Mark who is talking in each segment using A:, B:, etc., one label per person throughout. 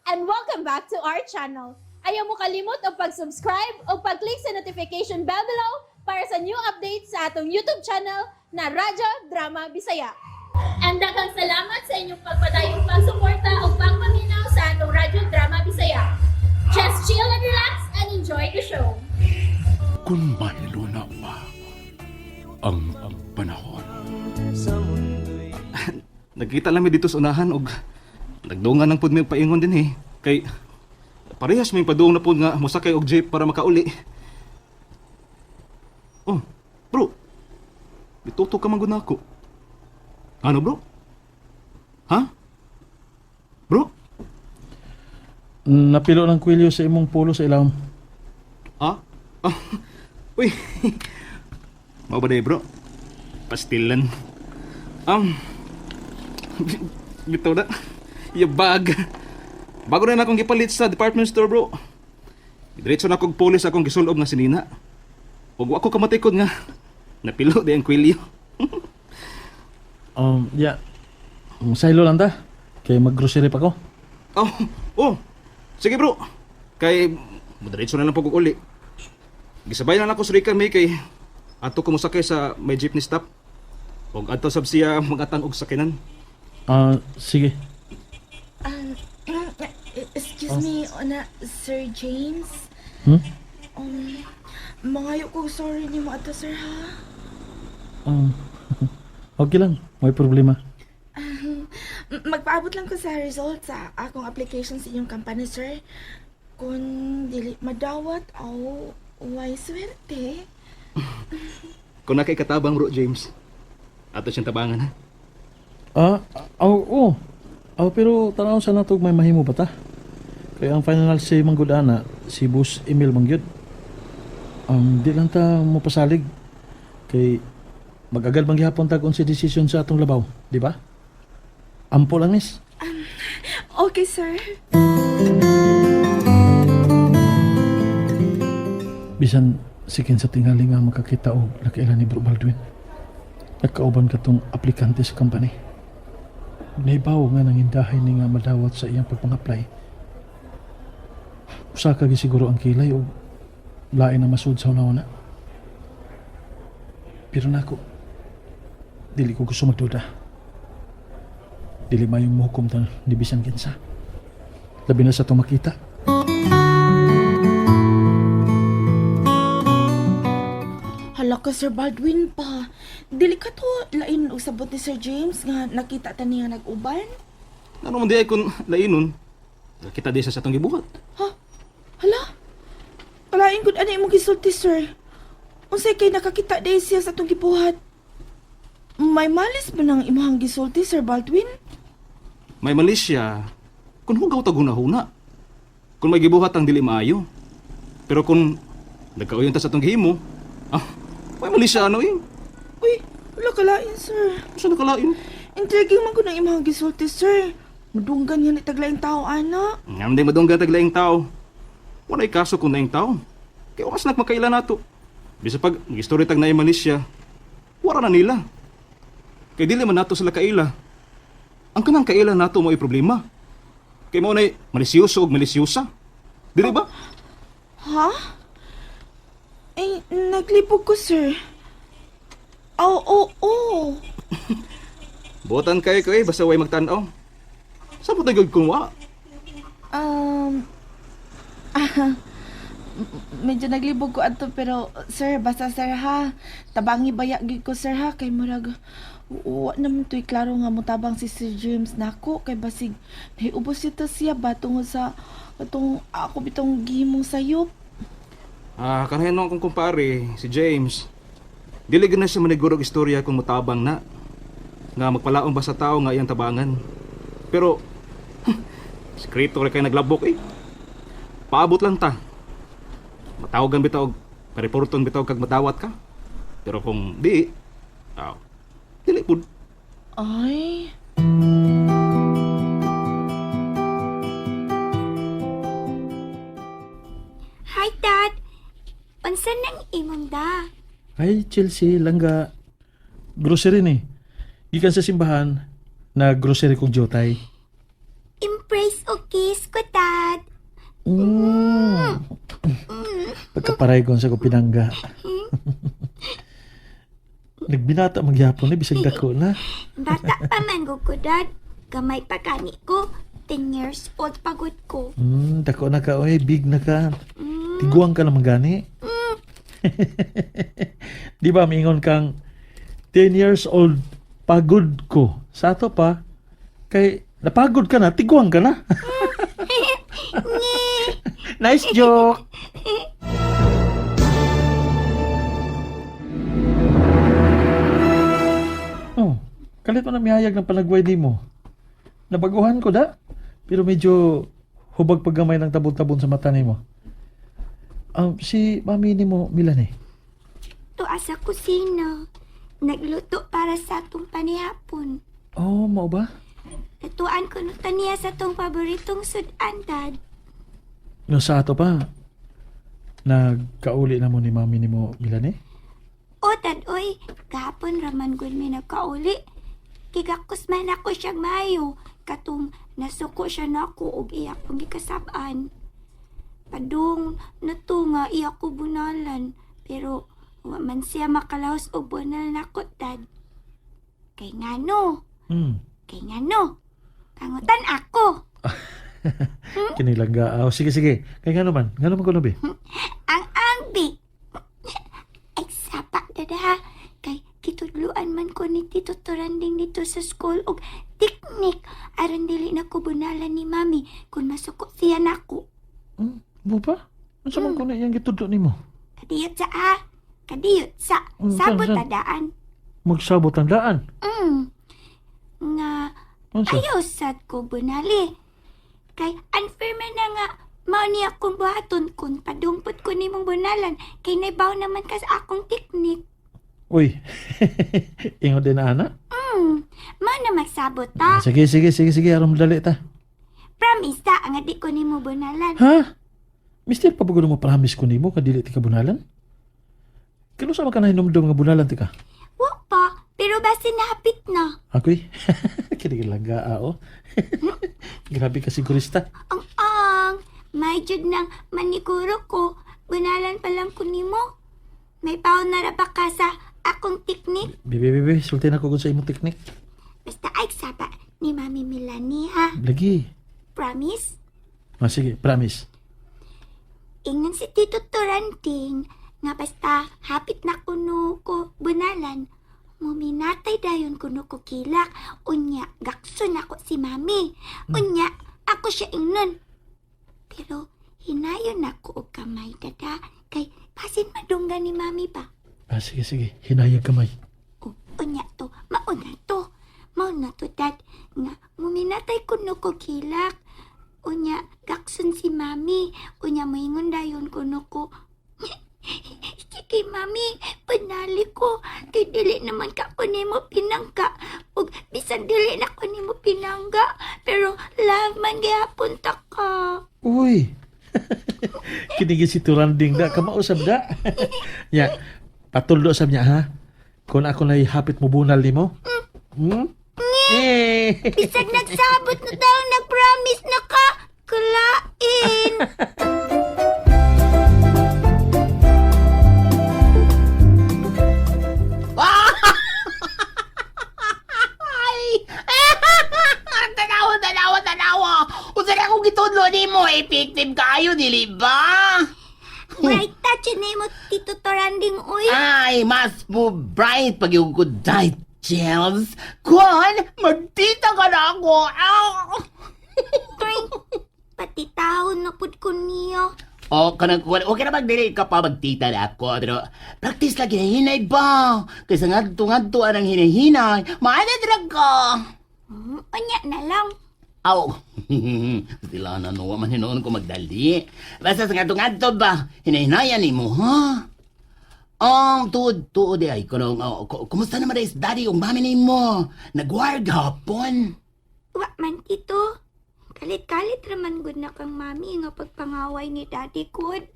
A: And welcome back to our channel. Ayaw mo kalimot og pag-subscribe o pag-click sa notification bell below para sa new updates sa atong YouTube channel na Radyo Drama Bisaya. And daghang salamat sa inyong pagpadayong pagsuporta o pagpaminaw sa atong Radyo Drama Bisaya. Just chill and relax and enjoy the show.
B: Kung mahiluna pa ang panahon.
C: Nagkita lang mi dito sa unahan og nagdungan lang pud mi og paingon din eh. Kay parehas may padung na pud nga mosakay og jeep para makauli. Oh, bro. Bituto ka man gud nako. Ano, bro? Ha? Bro?
D: Napilo ng kwilyo sa imong pulo sa ilawom.
C: Ha? Ah. Uy. Mao ba day, bro? Pastilan. Bitaw na. Yabag. Bago na akong gipalit sa department store, bro. Diretso na akong pulis akong gisulob nga sinina. Ug wa ko kamatikod nga napilo di ang kwilyo.
D: Yeah. Saylo lang ta. Kay maggrocery pa ko.
C: Oh, oh. Sige, bro. Kay diretso na lang pag uli. Gisabay na lang ako sa Rica May kay ato ko mosakay sa may jeepney stop. Ug adto sab siya magatang og sakinan.
D: Ah, sige.
E: Excuse me, ona, Sir James.
D: Hmm?
E: Mangayo ko sorry nimo ato, sir, ha?
D: Okay lang. May problema.
E: Magpaabot lang ko sa result sa akong application sa inyong company, sir. Kung dili madawat, aw, way swerte.
C: Kung nakay katabang, bro James. Ato siyang tabangan, ha.
D: Ah, oo. Oh, oh. Pero tanaw sa natog may mahimo ba ta? Kaya ang final say manggod ana, si Boss Emil mangyud. Di lang ta mopasalig kay magagal man gihapon tag unsa decision sa atong labaw, di ba? Ampo lang, miss.
E: Okay, sir.
D: Bisan sikin sa tingali nga makakita og nakaila ni Bro Baldwin. Nagkauban katong aplikante sa company. Naibaw nga nangindahay ni nga madawat sa iyang pagpang-apply. Usa ka gisiguro ang kilay og lain na masud sa una-una. Pero nako, dili ko gusto magduda. Dili mayong muhukom ta ni bisan kinsa. Labi na sa itong makita.
E: Hala ka, Sir Baldwin pa. Dili ka to lain og sabot ni Sir James nga nakita ta niya nag-uban.
C: Ano man di ay kung lainon, kita di sa atong gibuhat.
E: Ha? Hala? Kalain gud ani imong gisulti, sir. Unsay kay nakakita day siya sa atong gibuhat? May malis ba nang imong gisulti, Sir Baldwin?
C: May mali siya kung hugaw tag hunahuna. Kung may gibuhat ang dili maayo. Pero kung nagkauyon ta sa atong gihimo, ah, may mali siya ano eh.
E: Uy, wala kalain, sir.
C: Unsa na kalain?
E: Intriguing man ko nang imong gisulti, sir. Madunggan yan itaglaing tao, ana.
C: Nga man di madunggan tag laing tao. Walay kaso kung laing tao. Kay oras nagmakaila nato. Bisa pag mag-istorya tag naay mali siya, wala na nila. Kay dili man nato sila kaila. Ang kanang kaila nato mo'y problema. Kay mao nay malisyoso og malisyosa. Dili ba?
E: Ha? Eh, naglibog ko, sir. Oo, oo, oo.
C: Buotan kayo ko eh, basta way magtan-aw. Sa mo tagod kung wa?
E: Ah, medyo naglibog ko adto pero sir, basta sir ha. Tabangi baya gyud ko, sir, ha, kay murag wa naman to'y klaro nga motabang si Sir James nako kay basig nahiubos ito siya ba tungod sa atong ako bitong gihimong sayop.
C: Ah, kanahin akong kumpare, si James. Dili gid na siya maniguro og istorya kung motabang na. Nga magpalaong ba sa tao nga iyang tabangan. Pero, sekreto ra kay naglabok eh. Paabot lang ta. Matawagan bitaw og pareporton bitaw kag matawat ka. Pero kung di, aw, dili pud.
E: Ay.
F: Hi, Dad. Unsa nang imong da?
D: Ay, Chelsea, langga. Grocery ni. Gikan sa simbahan, na grocery kong jotay.
F: Impress og Kiss ko, Dad.
D: Pagkaparaygon sa ko pinangga. Nagbinata magyapon ni bisag dako na.
F: Bata pa man gud ko, Dad. Gamay pa gani ko. 10 years old pagod ko.
D: Dako na ka oy, big na ka. Tiguang ka naman gani. Di ba mingon kang 10 years old pagod ko. Sa ato pa kay napagod ka na, tiguang ka na. Nice joke. Oh, kalit mo na mihayag ng panagway nimo. Nabaguhan ko da. Pero medyo hubag paggamay ng tabon-tabon sa mata nimo. Si mami nimo Milan eh.
F: Tuwa sa kusina. Nagluto para sa atong panihapon.
D: Oh, mao ba?
F: Natuan ko no taniya sa atong paboritong sudan, Dad.
D: No sa ato pa. Nagkauli na mo ni mami nimo Milan eh.
F: O, Dad, oy. Gahapon raman gud mi nagkauli. Gigakos man ako siyang maayo. Katong nasuko siya nako og iya kong gikasab-an. Padung nato nga iya ko bunalan. Pero wa man siya makalaos og bunal nako, Dad. Kay ngano? Kay ngano? Pangutan ako.
D: Kinilangga. Oh, sige sige. Kay ngano man ko bi?
F: Ang angbi. Ay, sapa dada ha. Kay kitudluan man ko ni Tito Toranding dito sa school og teknik aron dili na ko bunalan ni Mami kung masuko siya nako.
D: Mo ba? Unsa man ko na iyang gitudlo nimo?
F: Kadiyot sa ha. Kadiyot sa. Sabot
D: Saan, saan?
F: tadaan.
D: Magsabot ang daan.
F: Nga
D: Unsa?
F: ayaw sad ko bunali. Kay unfair man na nga mao ni akong buhaton kung padungpot ko nimong bunalan kay naibaw naman ka sa akong teknik.
D: Uy. Ingon din na ana.
F: Mao na magsabot ta.
D: Sige sige sige sige aron madali ta.
F: Promise ta ang di ko nimo bunalan.
D: Ha? Mister, pabago mo promise ko nimo ka dili ti ka bunalan? Kano sa man ka nahinumdum nga bunalan ti ka?
F: Wa pa, pero basin nahapit na.
D: Ako'y? Kinilangga, ao. Grabe ka sigurista.
F: Ang ang, may jud nang maniguro ko, bunalan pa lang ko nimo. May paon na ra ba ka sa akong teknik?
D: Bibi, bibi, sultin ako kung sa imong teknik.
F: Basta ay saba ni Mami Melanie ha.
D: Lagi.
F: Promise?
D: Ah, sige, promise.
F: Ingon si Tito Toranting nga basta hapit na kuno ko bunalan. Muminatay dayon kuno ko kilak. Unya, gakson ako si Mami. Unya, ako siya ingnon. Pero hinayon ako og kamay dada kay pasin madunggan ni Mami ba.
D: Ah, sige, sige. Hinayag kamay.
F: O, unya to, mauna to. Mauna to, Dad, nga muminatay kuno ko kilak. Unya, gakson si Mami. Unya, moingon dayon kuno ko. Sige, Mami, panali ko. Kay dili naman ka ko nimo pinangga. Ug bisan dili na ko nimo pinangga. Pero love man gihapon ta ka.
D: Uy! Kinigin si Turanding da. Kamausap da. Ya, patuldo sab niya, ha? Kung ako na hapit mo bunal nimo. Hmm? Eh!
F: Bisag nagsabot na daw, nag-promise na ka. Kulain.
G: Ay! Tanawa, tanawa, tanawa! Unsa na akong gitudlo nimo? Effective kaayo, dili ba?
F: Bright touch ni mo, Tito Toranding, uy.
G: Ay, mas mo bright pag yung good diet, James. Kung magtita ka na ako. Aw!
F: Tring. Pati taon na pud ko niyo.
G: O, kanang kuwan, okay na magdili ka pa magtita na ako, pero practice lagi hinahinay ba? Kaysa ngadto-ngadto ang hinahinay, maana drag ka.
F: Unya na lang.
G: Aw, sila na no, man hinoon ko magdali. Basta sa ngadto-ngadto ba, hinahinayan nimo, ha? Tuod, tuod eh, ay, kanang, oh, kumusta naman is daddy yung mami nimo? Nagwire gahapon.
F: Wa man, Tito. Kalit-kalit raman gud na kang mami nga pagpangaway ni Daddy gud.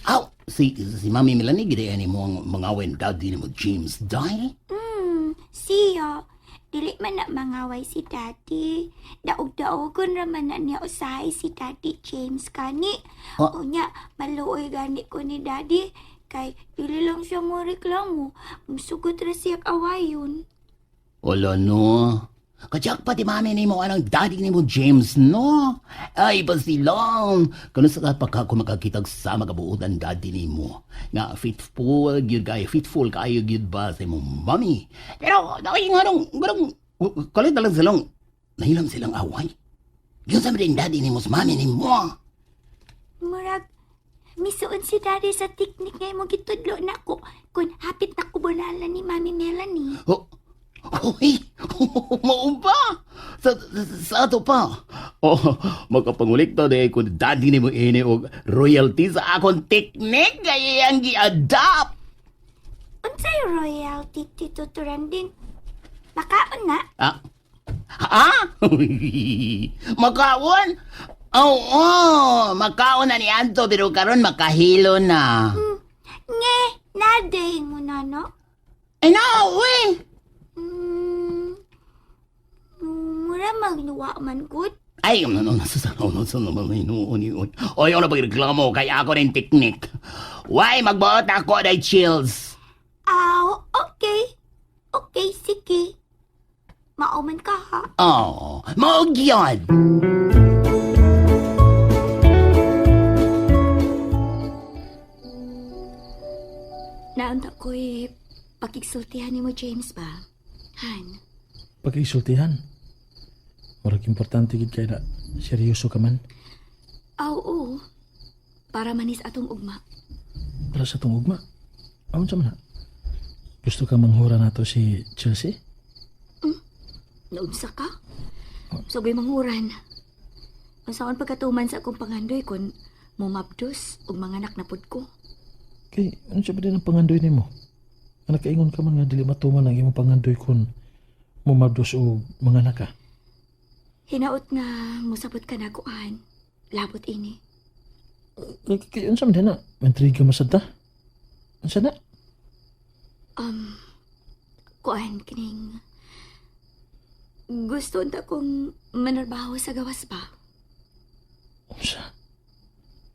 G: Aw, si Mami Melanie gid ni mo ang mga wen daddy nimo James Day.
F: Siya. Dili man na mangaway si Daddy. Daog-daogon raman na niya usahay si Daddy James kani.
G: Oh.
F: Unya, maluoy gani ko ni Daddy. Kay dili lang siya mo reklamo. Musugot ra siya awayon.
G: Wala no. Kajak pa ti mami ni mo anang daddy ni mo James no. Ay basilang. Kano sa kapag ka makakitag sa magabuotan daddy ni mo. Nga faithful gyud kayo, faithful kayo gyud ba sa imong mami. Pero dai nga nung ganong kalit na lang silang nahilam silang away. Yun sa rin daddy ni mo sa mami ni mo.
F: Murag, misuon si Daddy sa teknik nga imong gitudlo nako kung hapit na ko bulala ni Mami Melanie.
G: Oh, Uy, mao ba? Sa ato pa. Oh, makapangulikta na kung daddy ni mo ini og royalty sa akong teknik kay ang gi-adapt.
F: Unsay royalty, Tito Turanding? Makaon na?
G: Ah? Ha? Makaon? Oo, makaon na ni Anto pero karon makahilo na.
F: Nge, naday mo na, no?
G: Ay na, uy.
F: Mura magluwa man gud.
G: Ay, ano, ano, sa ano, sa ano, ano, ano, Oy, ano pagreklamo kay ako rin teknik. Why magbuot ako day chills?
F: Aw, okay. Okay, sige. Mauman ka ha.
G: Oh, mao gyud.
F: Naunta ko'y pakigsultihan ni mo, James ba? Han,
D: Pag-isultihan. Murag importante gid kay na seryoso ka man
F: aw, oo. Para manis atong ugma.
D: para sa tong ugma. Aon sa man na? Gusto ka manghura nato si Chelsea?
F: Naunsa ka? Sobrang manguran. Unsaon pagkatuman sa akong pangandoy kun mumabdos og manganak na pud ko.
D: Kay ano siya ba din ang pangandoy nimo? Nga nakaingon ka man nga dili matuman ang imong pangandoy kun mumabdos o mga anak ka.
F: Hinaot nga mosabot ka na kuan. Labot ini.
D: Kay unsa man din na? Intriga masad ta? Unsa na?
F: Um, kuan kining gusto unta kong manarbaho sa gawas ba?
D: Unsa?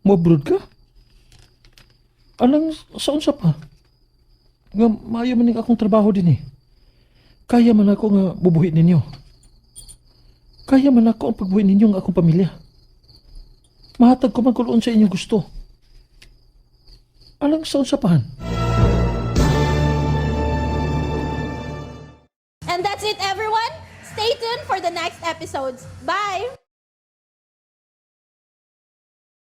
D: Mo-abroad ka? Alang sa unsa pa? Nga maayo man ning akong trabaho din eh. Kaya man ako nga bubuhi ninyo. Kaya man ako ang pagbuhi ninyo ng akong pamilya. Mahatag ko man kung sa inyong gusto. Alang sa unsa pahan?
A: And that's it, everyone. Stay tuned for the next episodes. Bye!